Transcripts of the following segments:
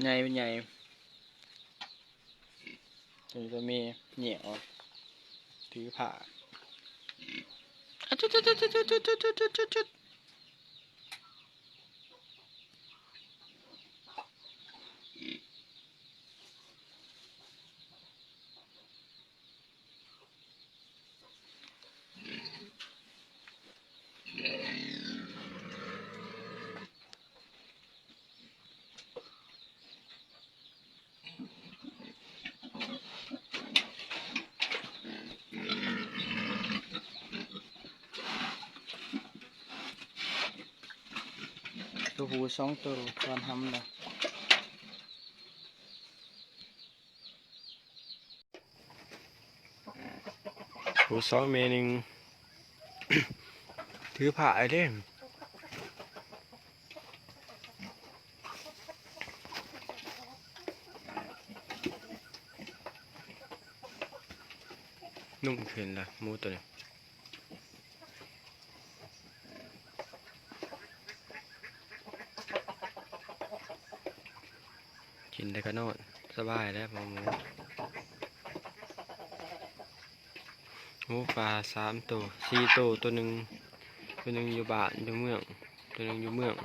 ໃຫຍ່ເປັນໃຫຍ່ ຕົວນີ້ກໍມີ ແຍກອອກ ຖືຜ້າ ໂຕຜູ້ສອງໂຕ ຄວນຫຳນະ. ໂອ້ ສອງແມ່ໜຶ່ງ ຖືຜ້າເດ້ ນຸ່ມຂຶ້ນລະ ໝູໂຕນີ້. ກິນແລ້ວກໍນອນ ສະບາຍແລ້ວໝູ. ໝູປ່າສາມໂຕ ສີ່ໂຕ ໂຕໜຶ່ງ ໂຕໜຶ່ງຢູ່ບ້ານ ຢູ່ເມືອງ ໂຕໜຶ່ງຢູ່ເມືອງ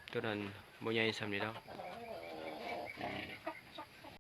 ໂຕນັ້ນບໍ່ໃຫຍ່ສ່ຳນີ້ດອກ.